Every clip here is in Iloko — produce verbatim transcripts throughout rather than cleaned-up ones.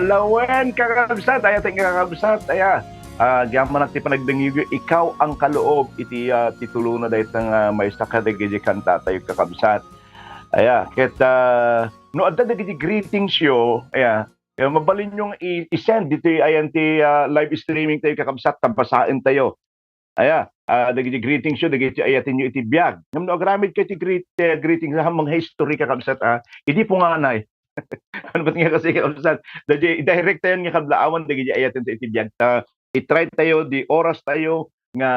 Lawen, kakabsat, aya ti kakabsat, aya. Ah, diak man ti panagdengngegyo, ikaw ang kaloob iti, ah, titulona dayta nga maysa kadagiti kantatayo, kakabsat. Aya, ket, ah, no adda dagiti greetings yo, aya, eh, mabalinyo nga i-, i-send ditoy ayan ti, ah, live streaming tayo, kakabsat, ta basaen tayo. Aya, ah, dagiti greetings yo, dagiti ayatenyo iti biag. Ngem no agraman kayo ti greet-, eh, greetings, ah, mga history, kakabsat, ah, idi punganay. Ano ba nga kasi, kakabsat? Dagiti, i-direct tayo nga kablaawan, dagiti ayaten tayo iti biag ta, i-try tayo, di oras tayo, nga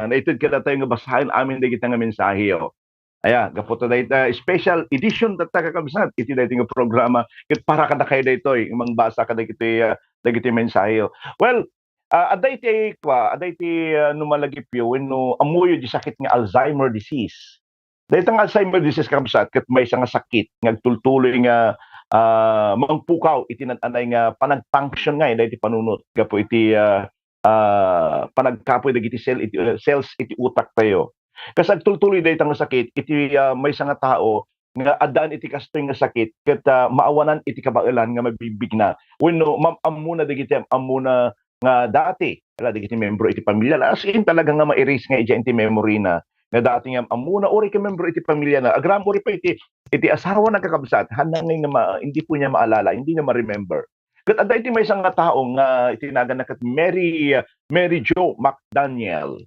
naited kadatayo nga basaen amin dagiti nga mensahe, oh. Aya, gapu ta dayta special edition tatta, kakabsat, iti daytoy nga programa, ket para kadakayo daytoy, mangbasa kadagiti, ah, dagiti mensahe. Well, ah, adda iti kua, adda iti, ah, no malagipyo wenno ammoyo di sakit nga Alzheimer disease. Dayta nga Alzheimer disease, kakabsat, ket maysa nga sakit nga agtultuloy nga, ah, mangpukaw iti nan-anay nga panag-function nga iti panunot gapu iti, ah, ah, panagkapuy dagiti cell iti, uh, cells iti utak tayo. Kas agtultuloy dayta nga sakit iti, ah, maysa nga tao nga addaan iti kastoy nga sakit ket, ah, maawanan iti kabaelan nga mabigbigna wenno mam-ammona dagiti am-ammona nga dati, ala, dagiti membro iti pamilya na, as in, talaga nga ma-erase nga idiay iti memory na nga dati nga am-ammona, uri ket membro iti pamilya na, agram uri pa iti, iti asawa na, kakabsat, hanna nga ma-, hindi po niya maalala, hindi niya ma-remember. Ket adda iti maysa nga tao nga itinaganna ket Mary, Mary Jo McDaniel.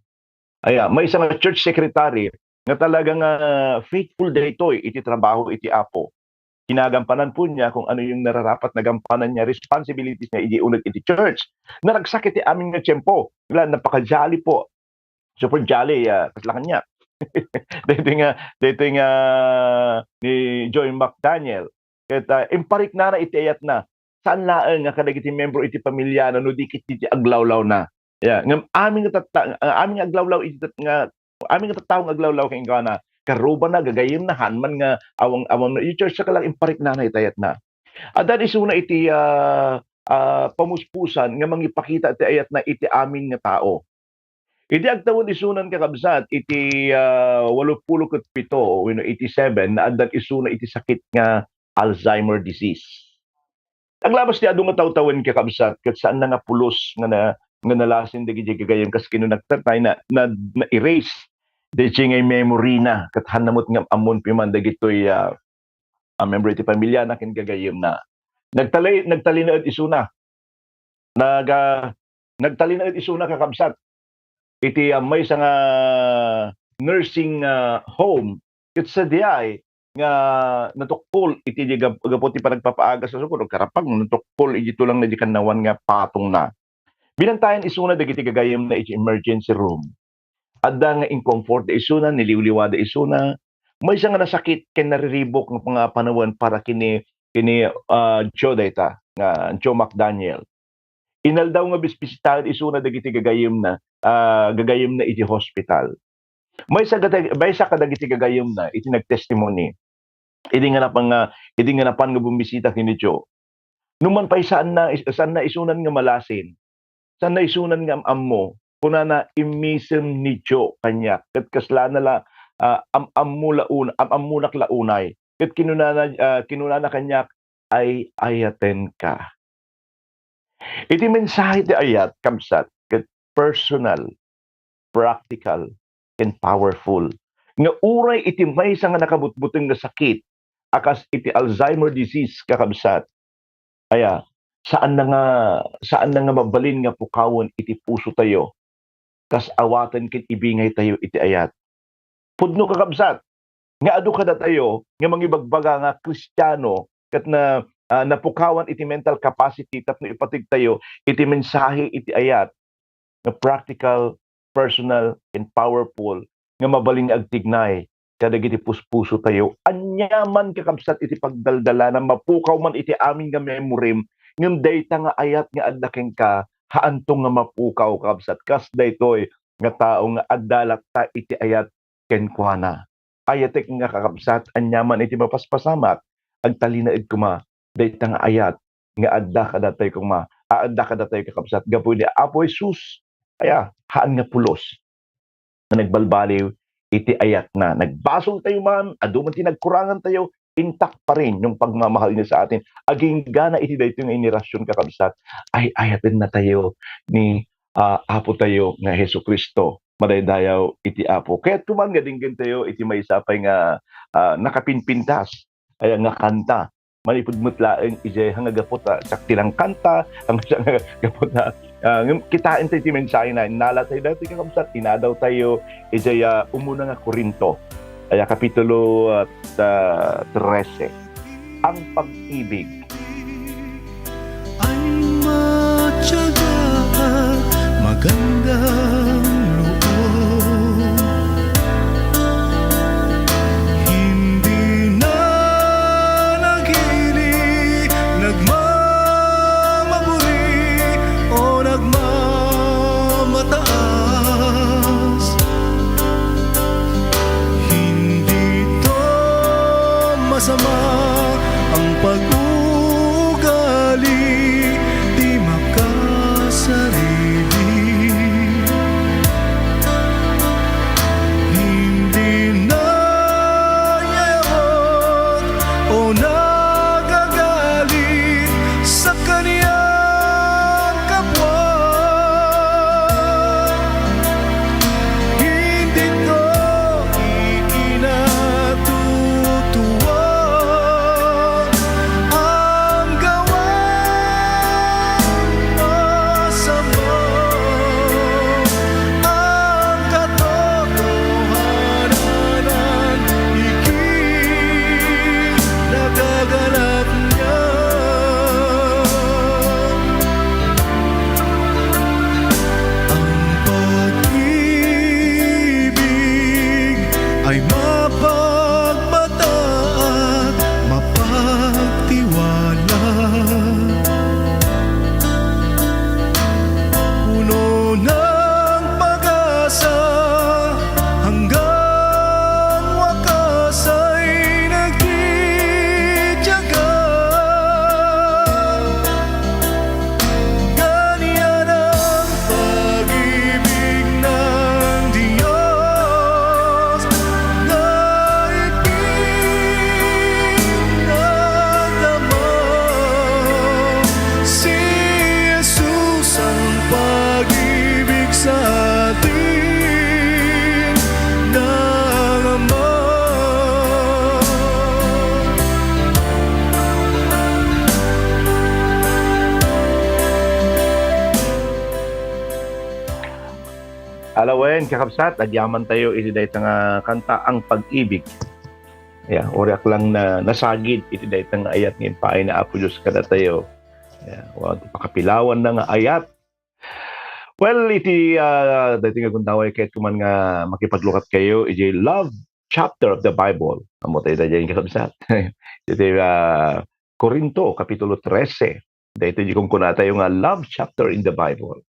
Aya, maysa nga church secretary nga talaga nga faithful daytoy iti trabaho iti Apo. Kinagampanan po niya kung ano yung nararapat na gampanan niya, responsibilities niya iti uneg iti church. Naragsak iti amin nga tiempo. Wala, napaka-jolly po. Super jolly, ah, kasla kaniak. Daytoy nga, daytoy nga ni Joy McDaniel. Ket, ah, impariknana iti ayatna. Saan laeng nga kadagiti membro iti pamiliana no di ket iti aglawlawna. Ya, ngem amin nga tatta-, ah, amin nga aglawlaw iti tat-, nga, amin nga tattao nga aglawlaw kenkuana, karrubana, gagayyemna, haan man nga awang-, awang na iti church, saka lang impariknana iti ayatna. Addan isuna iti, ah, ah, pamuspusan nga mangipakita iti ayatna iti amin nga tao. Idi agtawen isunan, kakabsat, iti, ah, walupulo ket pito wenno eighty-seven, naaddan isuna iti sakit nga Alzheimer disease. Aglabas ti adu nga tawtawen, kakabsat, ket saanna nga pulos nga na-, nga nalasin dagiti gagayyem, kas kinunak tatay na, na, na-erase dagiti nga memory na, ket hanna met nga ammon piman dagitoy, ah, a member iti pamiliana ken gagayyemna. Nagtali-, nagtalinaed isuna. Naga-, nagtalinaed isuna, kakabsat, iti, ah, maysa nga nursing, ah, home. Ket sadiay nga natukkol iti di gap-, gapu ti panagpapaagas a sukod, karapag natukkol iti tulang na di kannawan nga patongna. Binantayan isuna dagiti gagayyemna iti emergency room. Adda nga inkomfortda isuna, niliwliwada isuna. Maysa nga nasakit ken nariribuk nga panawen para kini, kini, ah, Joe dayta, nga Joe McDaniel. Inaldaw nga bisbisitaen isuna dagiti gagayyemna, ah, gagayyemna iti hospital. Maysa gada-, maysa kadagiti gagayyemna iti nagtestimony. Idi nga napan nga, idi nga napan nga bumisita ken ni Joe. Numan pay saanna, saanna isunan nga malasin. Saanna isunan nga am-ammo. Kunana, "Immisem ni Joe kaniak." Ket kaslana la, ah, am-ammo la un-, am-ammonak la unay. Ket kinunana, ah, kinunana kaniak, "Ay-ayatenka." Iti mensahe ti ayat, kabsat, ket personal, practical, ken powerful. Nga uray iti maysa nga nakabutbuteng nga sakit, a kas iti Alzheimer disease, kakabsat, aya, saanna nga, saanna nga mabalin nga pukawen iti pusotayo, kas awaten ken ibingaytayo iti ayat. Pudno, kakabsat, nga adu kadatayo nga mangibagbaga nga Kristiano ket na, ah, napukawan iti mental capacity tapno ipategtayo iti mensahe iti ayat nga practical, personal, and powerful nga mabalin nga agtignay kadagiti puspusotayo. Aniaman, kakabsat, iti pagdaldalana, mapukaw man iti amin nga memorim, ngem dayta nga ayat nga adda kenka, haanto nga mapukaw, kakabsat. Kas daytoy nga tao nga adda latta iti ayat kenkuana. Ayatek nga, kakabsat, aniaman iti mapaspasamak, agtalinaed koma dayta nga ayat nga adda kadatayo koma, a, adda kadatayo, kakabsat, gapu iti Apo Jesus. Aya, haan nga pulos nga nagbalbaliw iti ayatna. Nagbasoltayo man, adu man ti nagkurangantayo, intact pa rin yung pagmamahal niya sa atin. Agingga na iti daytoy nga henerasyon, kakabsat, ay-ayaten natayo ni, ah, Apo tayo nga Jesu-Cristo. Madaydayaw iti Apo. Kaya't kuman nga denggen tayo iti maysa pay nga, ah, nakapinpintas, aya nga kanta. Manipud met laeng idiay nga gapu ta siak ti nangkanta, ken siak nga gapu ta, ah, ngem kitaen tayo ti mensahe na innala tayo daytoy, kakabsat, inadaw tayo idiay, ah, umuna nga Corinto, aya kapitulo, ah, ta-, trese. Ang pag-ibig. Ay matyaga at magandang loob. Hindi na nagili, nagmamaburi o nagmamataas. Hindi to masama ang pag-uugali di makasarili. Hindi na yayawat o nagagalit sa kaniyang kapwa. Hindi ko ikinatutuwa ang gawang masama. Ang katotohanan, ikinaganap niya. Ang pag-ibig ay mapagmata at mapagtiwala. Puno ng pag-asa hanggang wakas ay nagtitiyaga. Ganyan ang pag-ibig ng Diyos na ipinadama. Si Jesus ang pag-ibig sa atin ng Ama. Ala wen, kakabsat, agyaman tayo iti dayta nga kanta, Ang Pag-ibig. Ya, uray ak lang na nasagid iti dayta nga ayat nga impaay ni Apo Dios kadatayo. Ya, wa, pakapilawan na nga ayat. Well, iti, ah, daytoy nga gundaway, ket kuman nga makipaglukat kayo iti love chapter of the Bible. Ammo tayo daydiay, kakabsat. Iti, ah, Corinto, Kapitulo trese. Daytoy di kunkuna tayo nga love chapter in the Bible.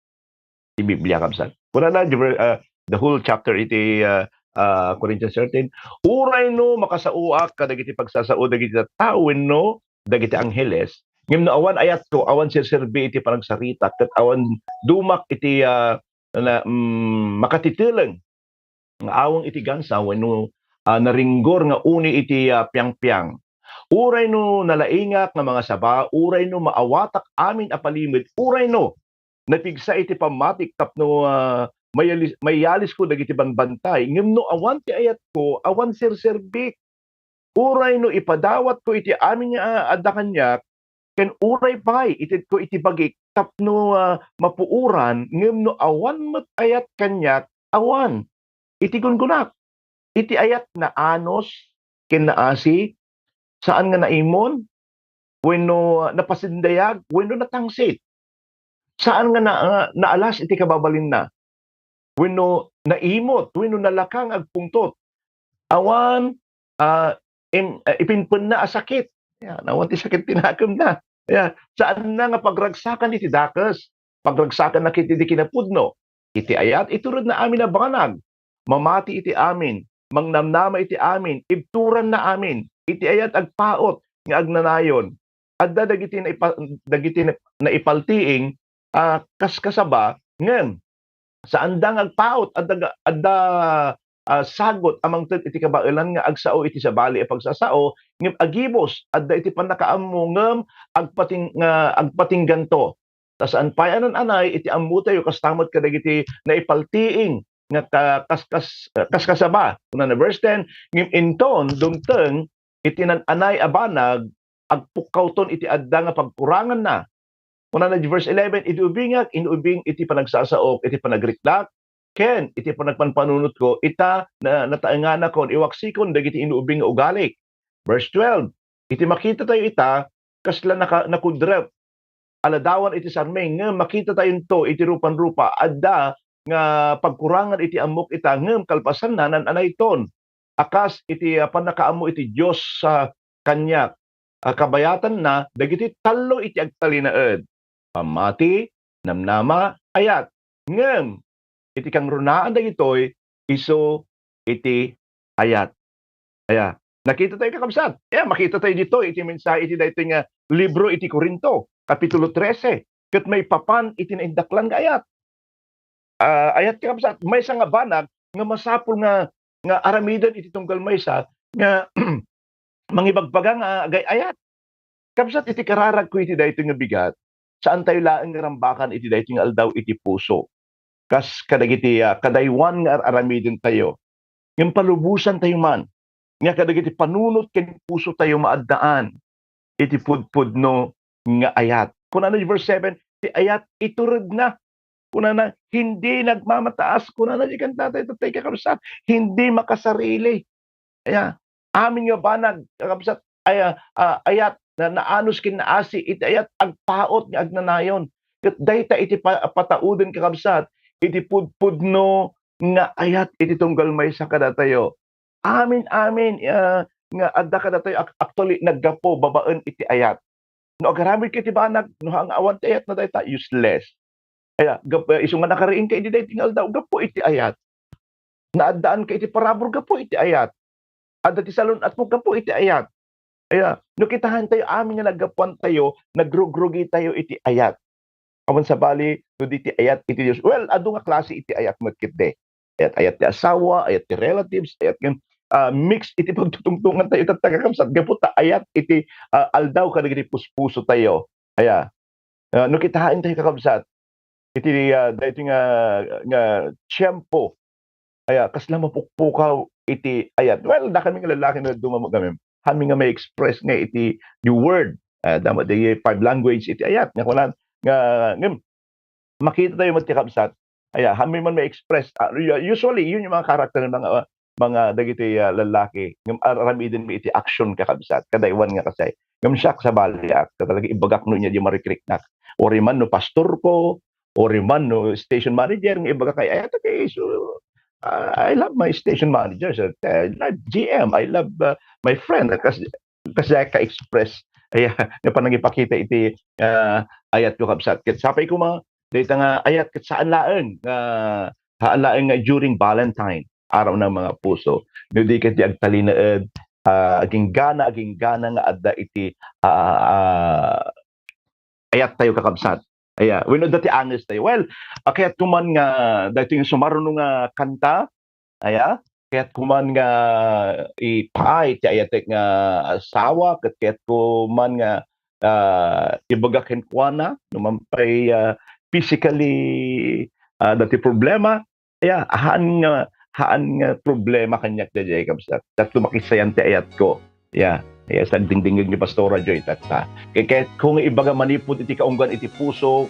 Ti Biblia, kabsat. Kuna na, di ba, ah, the whole chapter iti, ah, ah, Corinthians thirteen, "Uray no makasaoak kadagiti pagsasao dagiti tattao wenno dagiti angheles, ngem no awan ayatko, awan serserbi iti panagsaritak, ket awan dumak iti, ah, na, mm, makatiteleng nga aweng iti gansa wenno, ah, naringgor nga uni iti, ah, piangpiang. Uray no nalaingak nga mangasaba, uray no maawatak amin a palimed, uray no napigsa iti pammatik tapno, ah, mayalis-, mayalisko dagiti banbantay, ngem no awan ti ayatko, awan serserbik. Uray no ipadawatko iti amin nga adda kaniak, ken uray pay itedko iti bagik tapno, ah, mapuoran, ngem no awan met ayat kaniak, awan iti gungonak. Iti ayat, naanos ken naasi, saan nga naimon, wenno napasindayag, wenno natangsit. Saan nga na-, naalas iti kababalinna, wenno naimot, wenno nalaka nga agpungtot. Awan, ah, im-, ah, ipinpenna a sakit. Yan, awan ti sakit ti nakemna. Yan, saanna nga pagragsakan iti dakes. Pagragsakanna ketdi iti kinapudno. Iti ayat, ituredna amin a banag. Mamati iti amin. Mangnamnama iti amin. Ibturanna amin. Iti ayat, agpaut nga agnanayon. Adda dagiti naipa-, dagiti na-, naipaltiing a kaskasaba, ngem saanda nga agpaut, adda ga-, adda, ah, sagut a mangted iti kabaelan nga agsao iti sabali a pagsasao, ngem agibus, adda iti pannakaammo ngem agpating-, nga agpatingganto. Ta saan pay a nan-anay iti ammotayo kasta met kadagiti naipaltiing nga ka-, kas-, kas-, kaskasaba. Kunana verse ten, "Ngem inton dumteng iti nan-anay a banag, agpukkawton iti adda nga pagkuranganna." Kunana di verse eleven, "Idi ubingak, inubing iti panagsasaok, iti panagriklak, ken iti panagpanpanunotko, ita na-, nataenganakon, iwaksikon dagiti inubing nga ugalik." Verse twelve, "Iti makitatayo ita, kasla naka-, nakudrep a ladawan iti sarming, ngem makitatayonto iti rupan-rupa. Adda nga pagkurangan iti ammok ita, ngem kalpasanna, nan-anayton a kas iti, ah, pannakaammo iti Dios, ah, kaniak, ah, kabayatanna dagiti tallo iti agtalinaed: pammati, namnama, ayat. Ngem iti kangrunaan dagitoy, isu iti ayat." Aya, nakitatayo, kakabsat? Aya, makitatayo ditoy iti mensahe iti daytoy nga libro iti Corinto, Kapitulo trese, ket maipapan iti naindaklan nga ayat. Ah, ayat, kakabsat, maysa nga banag nga masapul nga, nga aramiden iti tunggal maysa nga mangibagbaga nga agay-ayat. Kabsat, iti kararagko iti daytoy nga bigat, saantayo laeng nga rambakan iti daytoy nga aldaw iti puso, kas kadagiti, ah, kadaywan nga ar-aramidentayo. Ngem palubosantayo man nga kadagiti panunot ken pusotayo maaddaan iti pudpudno nga ayat. Kunana iti verse seven, "Ti ayat ituredna." Kunana, "Hindi nagmamataas." Kunana di kantata ita, tay kakabsat, "Hindi makasarili." Aya, amin nga banag, kakabsat, aya, ah, ayat, na naanus ken naasi iti ayat, agpaut nga agnanayon. Ket dayta iti pa-, patauden, kakabsat, iti pudpudno nga ayat iti tunggal maysa kadatayo. Amin, amin, ah, nga adda kadatayo, ac-, actually, naggapu babaen iti ayat. No agaramidka iti banag, no haan nga awan ti ayatna dayta, useless. Aya, gap-, eh, isu nga nakariingka idi daytoy nga aldaw, gapu iti ayat. Naaddaanka iti parabur, gapu iti ayat. Adda ti salun-atmo, gapu iti ayat. Aya, no kitaentayo amin nga naggapuantayo, nagrugrugitayo iti ayat. Awan sabali, no di ti ayat iti Dios. Well, adu nga klase iti ayat met ketdi. Ayat, ayat ti asawa, ayat ti relatives, ayat ken, ah, mix iti pagtutungtongantayo tatta, kakabsat, gapu ta ayat iti, ah, aldaw kadagiti puspusotayo. Aya, ah, no kitaentayo, kakabsat, iti, ah, daytoy nga, nga tiempo, aya, kasla mapukpukaw iti ayat. Well, dakami nga lallaki no dumamagami, haanmi nga ma-express nga iti the word. Ah, dama di five language iti ayat. Nga kunan, nga, ngem, makitatayo met ti kabsat. Aya, haanmi man ma-express. Ah, u-, usually, yun yung mga karakter ng mga, mga dagiti, ah, lallaki. Ngem ar-, aramidenmi iti action, kakabsat. Kadaywan nga kasay. Ngem siak, sabaliak. Ta talaga ibagak no inya di marikriknak. Uri man no pastorko, uri man no station manager, nga ibagak, "Ay, ay, ito kay, so, ah, I love my station manager, sir. I love G M. I love, ah, my friend." Kas-, kasay ka-express. Aya, nga panangipakita iti, ah, ayat ko, kabsat. Ket sapay koma, dayta nga ayat ket saan laeng nga, saan laeng nga during Valentine, araw ng mga puso. No di ket di agtalinaed, ah, aginggana, aginggana nga adda iti, ah, ah, ayattayo, kakabsat. Aya, wenno adda ti angestayo. Well, ah, kayatko man nga, daytoy nga sumaruno nga kanta, aya, kayatko man nga ipaay ti ayatek nga asawa, ket kayatko man nga, ah, ibaga kenkuana, no man pay, ah, physically, ah, adda ti problema, aya, haan nga, haan nga problema kaniak daydiay, kabsat. Tatlo makisayan ti ayatko. Aya, aya, sagdingdingeg ni Pastora Joy tatta. Kay kayatko nga ibaga manipud iti kaunggan iti puso,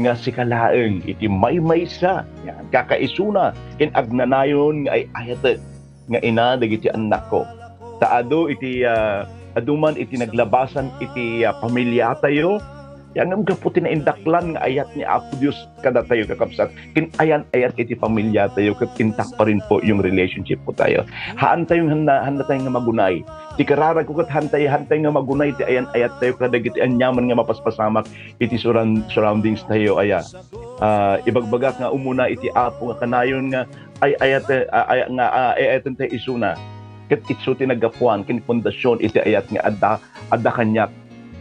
nga sika laeng iti maymaysa nga agkakaisuna ken agnanayon nga ay-ayatek nga ina dagiti annakko. Ta adu iti, ah, adu man iti naglabasan iti, ah, pamiliatayo, ya ngem gapu ti naindaklan nga ayat ni Apo Dios kadatayo, kakabsat, ken ayan-ayat iti pamiliatayo ket intact pa rin po yung relationship po tayo. Haan tayo, haan na, haan na tayo nga magunay. Ti kararag ko ket haan tayo, haan tayo nga magunay ti ayan-ayat tayo kadagiti aniaman nga mapaspasamak iti surround-, surroundings tayo, aya. Ah, ibagbagak nga umuna iti Apo nga kanayon nga ay-ayat, ah, ay-, nga, ah, ay-ayaten tayo isuna. Ket isu ti naggapuan ken pundasyon iti ayat nga adda, adda kaniak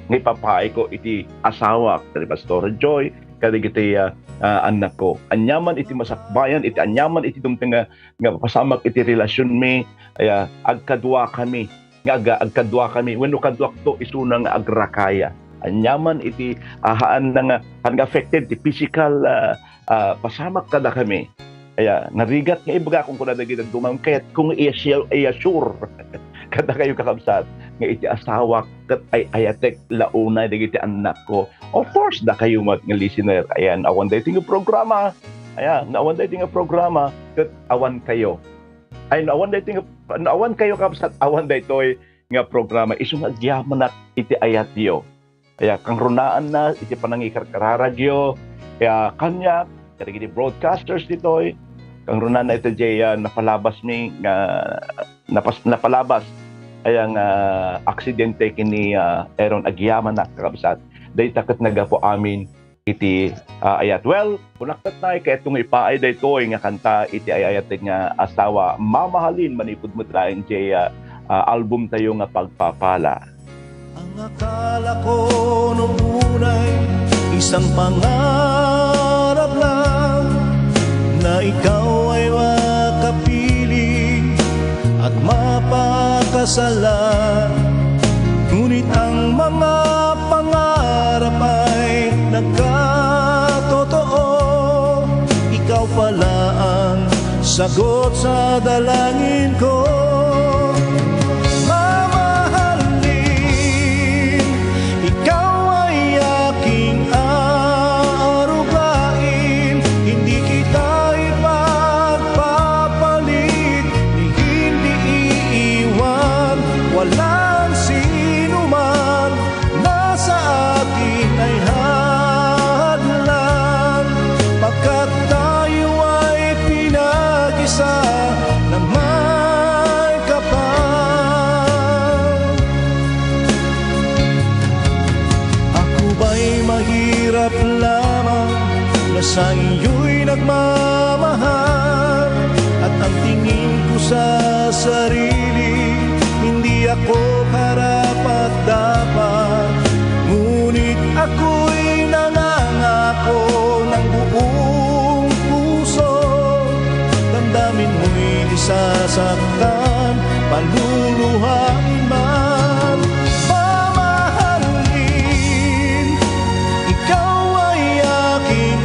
nga ipapaayko iti asawak, ken ni Pastora Joy, kadagiti, ah, ah, annakko. Aniaman iti masakbayan, iti aniaman iti dumteng nga, nga pasamak iti relasionmi, aya, agkaduakami, nga aga-, agkaduakami, wenno kaduakto isuna nga agrakaya. Aniaman iti, ah, haan na nga, haan nga affected ti physical, ah, ah, pasamak kadakami. Aya, narigat nga ibagak kunkuana dagiti dadduma, kayatko nga iya-, i-assure kadakayo, kakabsat, nga iti asawak ket ay-ayatek la unay dagiti annakko. Of course, dakayo met nga listener, ayan, awan daytoy nga programa. Ayan, awan daytoy nga programa, ket awan kayo. Ay, no awan daytoy nga, no awan kayo, kabsat, awan daytoy nga programa. Isu nga agyamanak iti ayatyo. Kaya kangrunaanna iti panangikarkararagyo. Kaya kaniak, kadagiti broadcasters ditoy, kangrunaanna iti jay, ah, napalabasmi nga napas-, napalabas aya nga aksidente ken ni, ah, Aaron, agyamanak, kakabsat. Dayta ket naggapu amin iti, ah, ayat. Well, kunak ket, nay, kayatko nga ipaay daytoy nga kanta iti ay-ayatek nga asawa, Mamahalin, manipud met laeng jay, ah, ah, album tayo nga Pagpapala. Ang akala ko nung unay isang pangarap lang na ikaw ay makapili at mapakasalan. Ngunit ang mga pangarap ay nagkatotoo. Ikaw pala ang sagot sa dalangin ko. Mamahalin, ikaw ay aking aarugain. Hindi kita ipagpapalit, ni hindi iiwan walang sinuman. Na sa akin ay hadlang, pagkat tayo ay pinag-isa na may kapal. Ako ba'y mahirap lamang na sa iyo'y nagmamahal? At ang tingin ko sa sarili, hindi ako karapat-dapat. Ngunit ako'y nangangako ng buong puso, damdamin mo'y di sasaktan, paluluhain man. Mamahalin, ikaw ay aking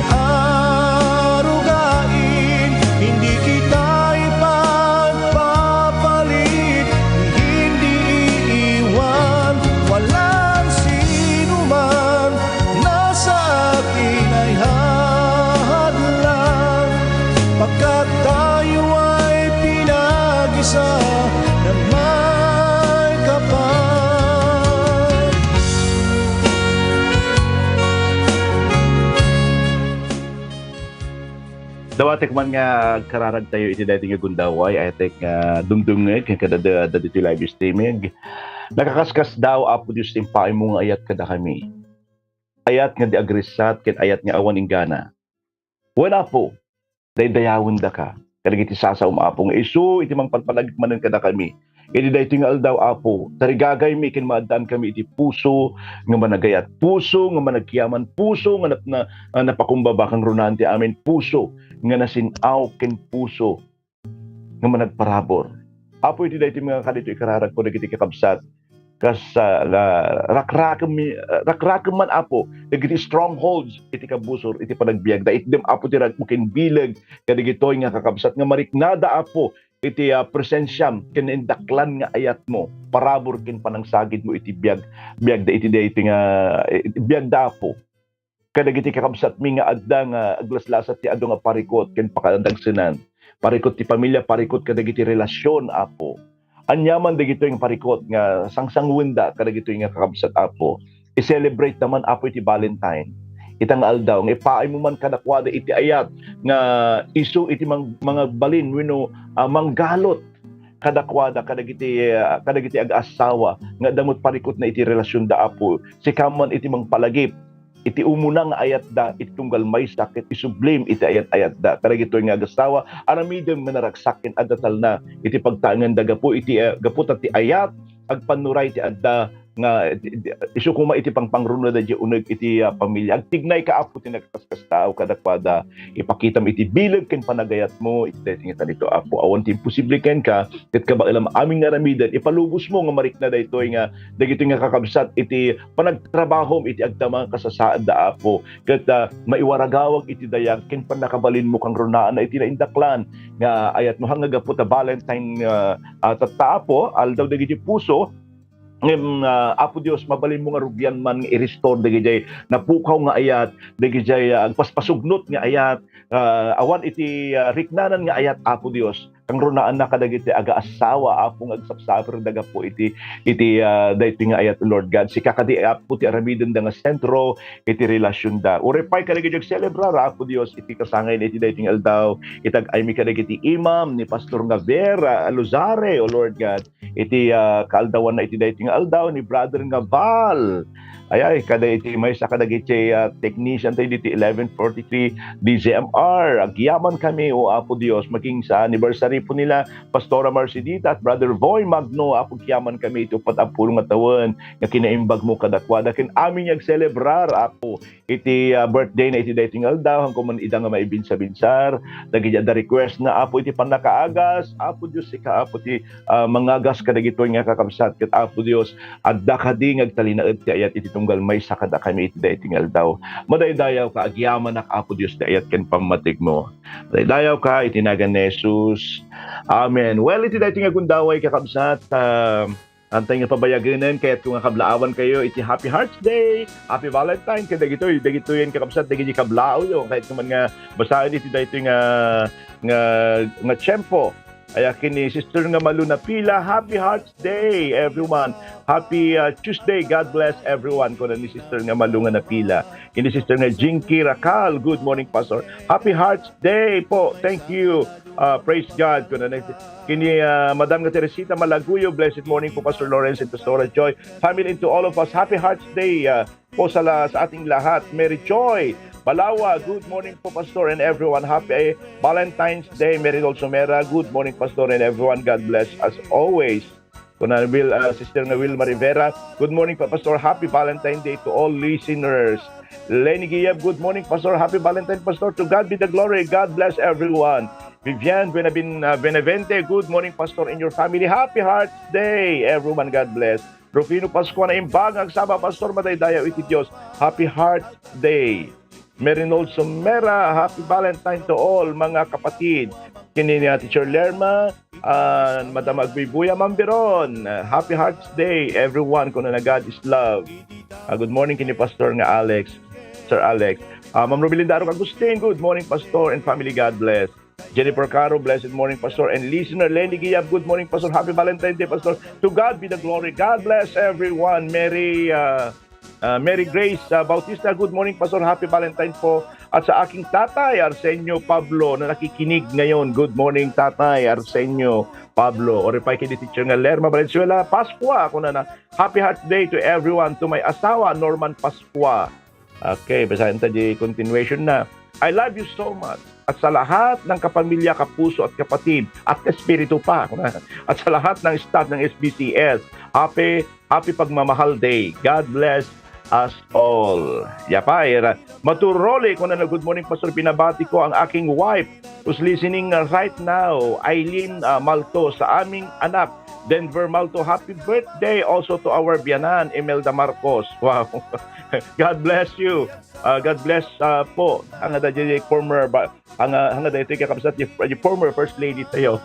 arugain, hindi kita ipagpapalit, hindi iiwan walang sinuman. Na sa akin ay hadlang, pagkat tayo ay pinag-isa na may kapal. Dawatek man nga agkararag tayo iti daytoy nga gundaway, ayatek nga dumdumngeg ken kadada ditoy live streaming. Nakakaskasdaaw, Apo Dios, ti impaaymo nga ayat kadakami. Ayat nga di agriksat ken ayat nga awan inggana. Wen, Apo, daydayawendaka kadagiti sasaom, Apo, nga isu iti mangpalpalagip manen kadakami. Iti daytoy nga aldaw, Apo, tarigagaymi ken maaddaankami iti puso nga managayat, puso nga managkiaman, puso nga nap-, na-, ah, napakumbaba, kangrunaan ti amin, puso nga nasin-aw ken puso nga managparabur. Apo, iti daytoy nga kadito ikararagko dagiti kakabsat, kas, ah, la-, rakrakem mi-, ah, rakrakem man, Apo, dagiti strongholds iti kabusor iti panagbiagda. Itdem, Apo, ti ragmo ken bileg kadagitoy nga kakabsat nga mariknada, Apo, iti, ah, presensiam ken indaklan nga ayatmo, parabur ken panangsagidmo iti biag-, biagda iti daytoy nga, eh, biagda, Apo. Kadagiti kakabsatmi nga adda nga aglaslasat ti adu nga parikut ken pakadagsenan. Parikut ti pamilia, parikut kadagiti relasion, Apo. Aniaman dagitoy nga parikut nga sangsanguenda kadagitoy nga kakabsat, Apo. I-celebrate ta man, Apo, iti Valentine. Ita nga aldaw, nga ipaaymo man kadakuada iti ayat nga isu iti mang-, mangagbalin wenno, ah, manggalut kadakuada, kadagiti, ah, kadagiti ag-asawa nga adda met parikutna iti relasionda, Apo. Sika man iti mangpalagip iti umuna nga ayatda, iti tunggal maysa ket isublim iti ayat-ayatda. Kadagitoy nga agasawa, aramidem nga naragsak ken adda talna iti pagtaenganda gapu iti, eh, gapu ta ti ayat agpannuray ti adda nga, di-, di-, isu koma iti pangpangruna daydiay uneg iti, ah, pamilia. Agtignayka, Apo, ti nagkakaskasdaaw kadakuada. Ipakitam iti bileg ken panagayatmo iti daytoy nga talito, Apo. Awan ti imposible kenka, ket kabaelam amin nga aramiden, ipalubosmo nga marikna daytoy nga, dagitoy nga kakabsat iti panagtrabahom iti agdama nga kasasaadda, Apo. Ket, ah, maiwaragawag iti dayag ken pannakabalinmo kangrunaanna iti naindaklan nga ayatmo. Haan nga gapu ta Valentine, ah, ah, tatta, Apo, aldaw dagiti puso, ngem, ah, Apo Dios, mabalinmo nga rugian man nga i-restore dagidiay napukaw nga ayat, dagidiay, ah, agpaspasugnot nga ayat, ah, awan iti, ah, riknanan nga ayat, Apo Dios. Kangrunaanna kadagiti agaasawa, Apo, nga agsapsapirda gapu iti, iti, ah, daytoy nga ayat, Lord God. Sika kadi, Apo, ti aramidenda nga sentro iti relasionda. Uray pay kadagiti agselebrar, Apo Dios, iti kasangayna iti daytoy nga aldaw. Itag-aymi kadagiti imam ni Pastor Javier, ah, Luzare, O Lord God. Iti, ah, kaaldawanna iti daytoy nga aldaw ni Brother nga Val. Ay, ay, kada iti maysa kadagiti, ah, technician tayo diti eleven forty-three D Z M R. Agyaman kami, O Apo Dios, maging sa anniversary po nila, Pastora Marcelita at Brother Voy Magno, Apo, agyaman kami iti uppat a pulo nga tawen nga kinaimbag mo kadakuada ken amin nga agselebrar, Apo, iti, ah, birthday na iti daytoy nga aldaw, haan ko man ida nga maibinsabinsar dagiti adda request na, Apo, iti pannakaagas, Apo Dios, sika, Apo, ti, ah, mangagas kadagitoy nga kakabsat, ket, Apo Dios, adda kadi nga agtalinaed ti ayat iti tunggal maysa kadakami iti daytoy nga aldaw. Madaydayawka, agyamanak, Apo Dios, ti ayat ken pammatigmo. Madaydayawka iti nagan ni Jesus. Amen. Well, iti daytoy nga gundaway, kakabsat, ah, antay nga pabayagenen, kayatko nga kablaawankayo iti Happy Hearts Day, Happy Valentine, ken dagitoy, dagitoyen, kakabsat, dagiti kablaawyo. Kayatko man nga basaen iti daytoy nga, nga, nga tiempo. Ay, ken ni Sister nga Malu Napila, Happy Hearts Day, everyone. Happy, uh, Tuesday. God bless everyone, kuna ni Sister nga Malu nga Napila. Ken ni Sister nga Jinky Racal, good morning, Pastor. Happy Hearts Day po. Thank you. Uh, praise God. Kuna ni, ken ni, uh, Madam nga Teresita Malaguyo, blessed morning po, Pastor Lawrence and Pastora Joy. Family, and to all of us, Happy Hearts Day, uh, po sa, la-, sa ating lahat. Mary Joy Balawa, good morning po, Pastor, and everyone. Happy Valentine's Day. Mary Dulcimera, good morning, Pastor, and everyone. God bless as always. Kuna Will, ah, Sister nga Wilma Rivera, good morning po, Pastor. Happy Valentine Day to all listeners. Lenny Giyab, good morning, Pastor. Happy Valentine, Pastor. To God be the glory. God bless everyone. Vivian Buenavin-, ah, Benavente, good morning, Pastor, and your family. Happy Hearts Day, everyone. God bless. Rufino Pascua Naimbag, agsaba, Pastor, madaydayaw iti Dios. Happy Heart Day. Merinolds Somera, happy Valentine to all, mga kapatid. Ken ni, ah, Teacher Lerma, ah, Madam Agbuybuya Mambiron, ah, happy Hearts Day, everyone. Kuna na God is love. Ah, good morning ken ni Pastor nga Alex, Sir Alex. Ah, Ma'am Romelinda Arok Agustin, good morning, Pastor and family. God bless. Jennifer Caro, blessed morning, Pastor. And listener Lenny Giyab, good morning, Pastor. Happy Valentine's Day, Pastor. To God be the glory. God bless everyone. Mary, uh, uh, Mary Grace, uh, Bautista, good morning, Pastor. Happy Valentine po. At sa aking tatay, Arsenio Pablo, na nakikinig ngayon. Good morning, Tatay Arsenio Pablo. Uray pay ken ni Teacher nga Lerma Valenzuela Pascua, kuna na, Happy Heart Day to everyone. To my asawa, Norman Pascua. Okay, basahin ta di continuation na. I love you so much. At sa lahat ng kapamilya, kapuso at kapatid, at espiritu pa, at sa lahat ng staff ng S B C S, happy, happy Pagmamahal Day. God bless us all. Yapay, ra-, Maturoli, kuna na, good morning, Pastor. Binabati ko ang aking wife who's listening, uh, right now, Eileen, uh, Malto, sa aming anak, Denver Malto. Happy birthday also to our biyanan, Imelda Marcos. Wow. God bless you. Ah, God bless, ah, po. Haan nga daytoy former ba, haan nga, haan nga daytoy kakabsat ni, ni former First Lady tayo.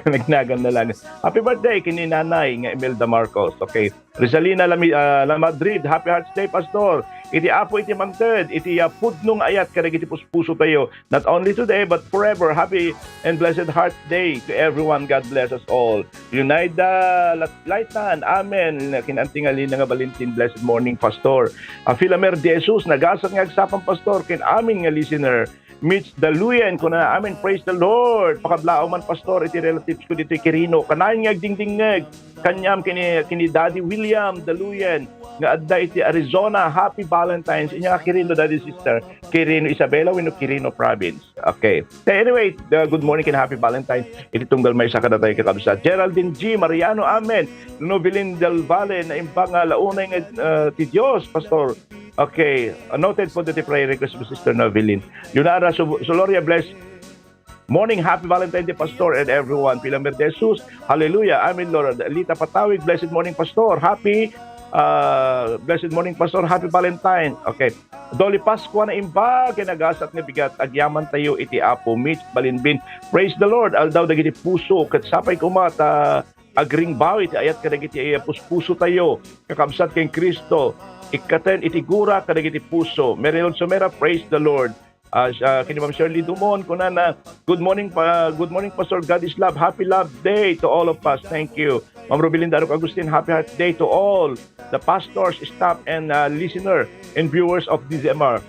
Kanagnagan na lang. Happy birthday ken ni Nanay nga Imelda Marcos. Okay. Rizalina Lami-, ah, La Madrid, Happy Hearts Day, Pastor. Iti Apo iti mangted, iti, ah, pudno nga ayat kadagiti puspuso tayo. Not only today, but forever. Happy and blessed Heart Day to everyone. God bless us all. Leonida Lat-, Laitan, amen. Ken Auntie Ngalina nga Valentin, blessed morning, Pastor. Ah, Filamer de Jesus, nagasat nga Sapan, Pastor, ken amin nga listener. Mitch Daluyan, kuna, "Amen, praise the Lord." Pakablaawman, Pastor, iti relatives ko ditoy Quirino. Kanayon nga agdingdingngeg kaniam ken ni, ken ni Daddy William Daluyan nga adda iti Arizona. Happy Valentine's. Inya Quirino, Daddy, sister. Quirino, Isabela, wenno Quirino Province. Okay. Anyway, uh, good morning ken happy Valentine. Iti tunggal maysa kadatayo, kakabsat. Geraldine G. Mariano, amen. Novelin Del Valle, naimbag nga alaunay nga, uh, ti Dios, Pastor. Okay. Uh, noted po dati prayer request mo, Sister Novelin. Leonara Su-, Soloria, bless morning, happy Valentine Day, Pastor, and everyone. Pilamir de Jesus, hallelujah, amen, Lord. Lita Patawig, blessed morning, Pastor. Happy, uh, blessed morning, Pastor. Happy Valentine. Okay. Dolly Pascua, naimbag ken agasat nga bigat, agyaman tayo iti Apo. Mitch Balinbin, praise the Lord. Aldaw dagiti puso, ket sapay koma ta agringbaw iti ayat kadagiti puspuso tayo, kakabsat ken Cristo. Ikkaten iti gura kadagiti puso. Mary Lord Somera, praise the Lord. Ah, siya, kini Ma'am Shirley Dumon, kunana, "Good morning, pa, good morning, Pastor. God is love. Happy Love Day to all of us." Thank you. Ma'am Rubilin Darok Agustin, happy Heart Day to all the pastors, staff, and, uh, listener and viewers of D Z M R.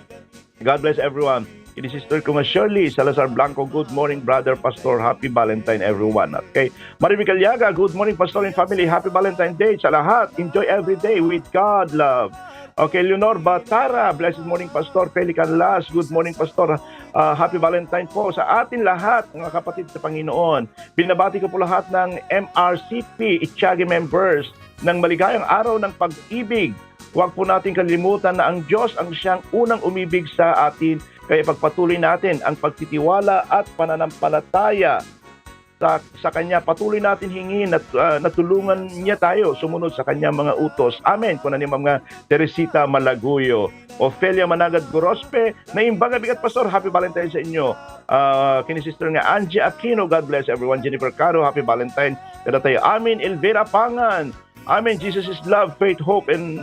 God bless everyone. Kini Sister Kuma Shirley Salazar Blanco, "Good morning, Brother Pastor. Happy Valentine, everyone." Okay. Maribel Caliaga, "Good morning, Pastor and family. Happy Valentine Day sa lahat. Enjoy every day with God love." Okay, Leonor Batara, "Blessed morning, Pastor." Pelican Las, "Good morning, Pastor. Ah, happy Valentine po sa atin lahat, mga kapatid sa Panginoon. Binabati ko po lahat ng M R C P Itiagi members ng maligayang araw ng pag-ibig. Huwag po natin kalimutan na ang Diyos ang siyang unang umibig sa atin, kaya pagpatuloy natin ang pagtitiwala at pananampalataya sa, sa Kanya. Patuloy natin hingin at, ah, natulungan Niya tayo sumunod sa Kanyang mga utos. Amen," kuna ni Ma'am nga Teresita Malaguyo. Ofelia Managad Gorospe, "Naimbag nga bigat, Pastor. Happy Valentine sa inyo." Ah, kini Sister nga Angie Aquino, "God bless everyone." Jennifer Caro, "Happy Valentine kadatayo." Amen. Elvira Pangan, "Amen. Jesus is love, faith, hope, and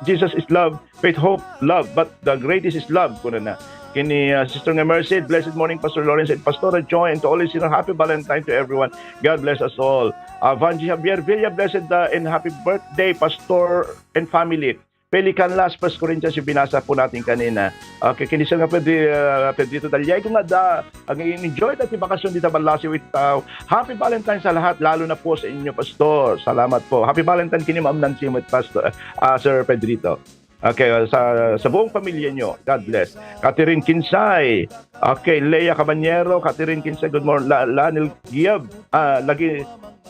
Jesus is love, faith, hope, love. But the greatest is love," kunana. Kini, ah, Sister nga Mercy, "Blessed morning, Pastor Lawrence and Pastora Joy, and to all listeners, happy Valentine to everyone. God bless us all." Ah, Vangie Javier Villa, "Blessed, ah, and happy birthday, Pastor and family." Pelican Las, First Corinthians, yung binasa po natin kanina. Okay, kini Sister nga Pedri-, ah, Pedrito Daliego nga da, ang enjoy dati bakasyon dita Balasi with, ah, happy Valentine sa lahat, lalo na po sa inyo, Pastor. Salamat po. Happy Valentine kini Ma'am Nancy with Pastor, ah, Sir Pedrito. Okay, uh, sa, sa buong pamilya nyo, God bless. Catherine Kinsay. Okay, Lea Cabanyero, Catherine Kinsay, good morning. La-, Lanil Giab, ah, lagi,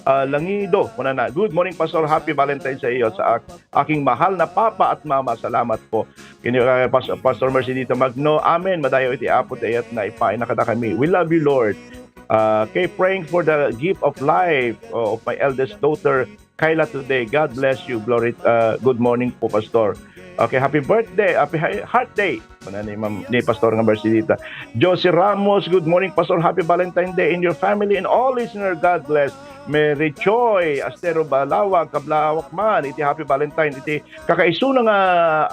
ah, Langido, kunana, "Good morning, Pastor. Happy Valentine sa iyo, sa ak-, aking mahal na papa at mama. Salamat po." Kini, uh, Pas-, Pastor Mercedita Magno, "Amen. Madayaw iti Apo ti ayat na ipaay na kadakami. We love you, Lord." Uh, kay praying for the gift of life, uh, of my eldest daughter, Kayla today. God bless you. Glory, uh, good morning po, Pastor. Okay, happy birthday, happy hi-, heart day. Kuna ni Ma'am, ni Pastor nga Mercedita. Josie Ramos, "Good morning, Pastor. Happy Valentine Day in your family and all listener. God bless." Mary Joy Astero Balawag, "Kablawak man iti happy Valentine iti kakaisuna nga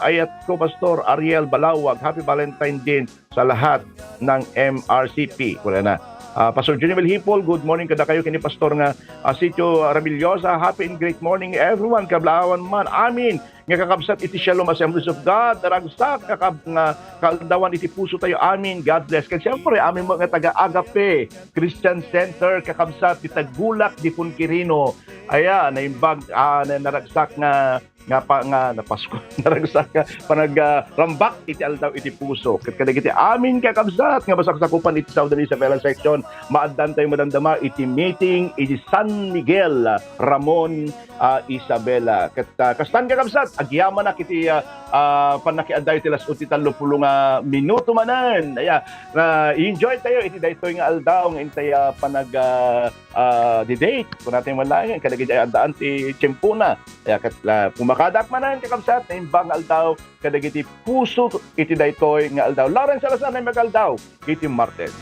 ayat ko, Pastor Ariel Balawag. Happy Valentine din sa lahat ng M R C P." Kuna na. Ah, Pastor Junimel Hipol, "Good morning kadakayo kini Pastor nga, ah, Sitio Ramillosa. Happy and great morning, everyone. Kablaawan man amin nga kakabsat iti Shalom Assemblies of God. Naragsak kakab-, nga kaaldawan iti puso tayo. Amin. God bless." Kag siyempre, amin mo nga taga Agape Christian Center, kakabsat ti Tagbulak, Dipon Quirino. Aya, naimbag, ah, na-, naragsak nga nga pa, nga napasko, naragsak nga panag, ah, rambak iti aldaw iti puso. Ket kadagiti amin kakabsat nga masaksakupan iti Southern Isabela section, maaddan tayo madamdama iti meeting iti San Miguel, ah, Ramon, ah, Isabela. Ket, ah, kastan kakabsat, agyamanak iti, ah, ah, pannakiaddayo ti las-, iti tallo pulo nga minuto manen. Aya, na enjoy tayo iti daytoy nga aldaw nga intay, ah, panag, ah, ah, di-date. Kung natin malayan, kadagiti addaan ti tiempo na. Kaya kat-, la, pumakadak manen, kakabsat, naimbag nga aldaw, kadagiti puso iti daytoy nga aldaw. Lawrence Salazar na magaldaw iti Martes.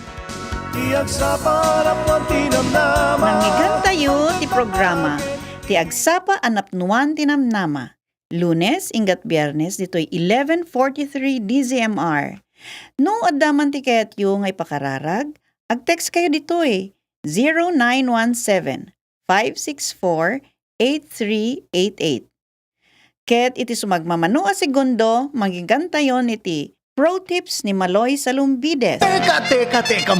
Ti agsapa a napnuan ti namnama. Manggigantayo ti programa, Ti agsapa a napnuan ti namnama. Lunes, inggat Biernes, ditoy eleven forty-three D Z M R. No adda man ti kayatyo nga ipakararag, ag-text kayo ditoy, zero nine one seven, five six four, eight three eight eight. Ket iti sumagmamano a segundo, manggigantayon iti Pro tips ni Maloy Salumbides. Teka, teka, teka